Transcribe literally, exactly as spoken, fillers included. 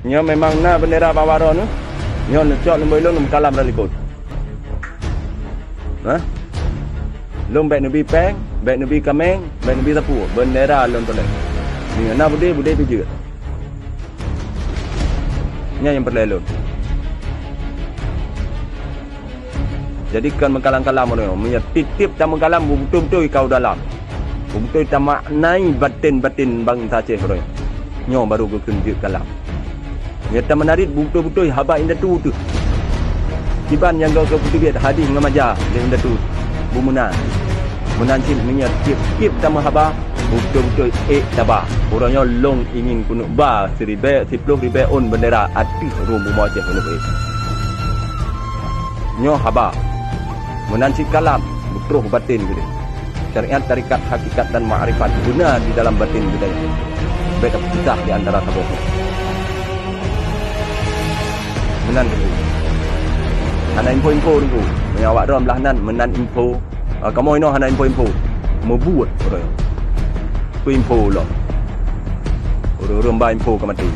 Nyoe memang na bendera bak awak droeneuh. Nyoe neucok lôn bak lôn, lôn meukalam lam likot. Hah? Lôn bèk neubi pèng, bèk neubi kaméng, bèk neubi sapeue. Bendera lôn tolak. Nyoe na beudé, beudé pih jeuet. Nyan nyang peureulèe lôn. Jadi kon meukalam-kalam uroe nyoe. Meunyoe tiep-tiep tameukalam, beubeutôi-beutôi ka u dalam. Beubeutôi tamaknai batén-batén bansa Aceh uroe nyoe. Nyoe baru geukheun jeuet kalam. Meunyoe tameunarit, beubeutôi-beutôi haba indatu teuh. Kiban nyang goe keu peuteubiet hadih ngon maja lé indatu. Beumeunan. Meunan cit meunyoe tiep-tiep tameuhaba, beubeutôi-beutôi ék taba. Uroe nyoe lôn ingin keuneuk ba siribèe, siploh ribèe ôn bendera ateueh rhueng bumoe Aceh keuneuk ék. Nyoe haba. Meunan cit kalam, beutroh batén geutanyoe. Syariat, tarekat, hakikat dan makrifat beuna di dalam batén geutanyoe. Bèk tapeusisah di antara saboh. Meunan Teungku. Hana info-info Teungku. Meunyoe awak droe blah nan meunan info. Ah, kamoe inoe hana info-info. Meubuet uroe nyoe. Peu info lom. Ureueng-ureueng ba info ka maté.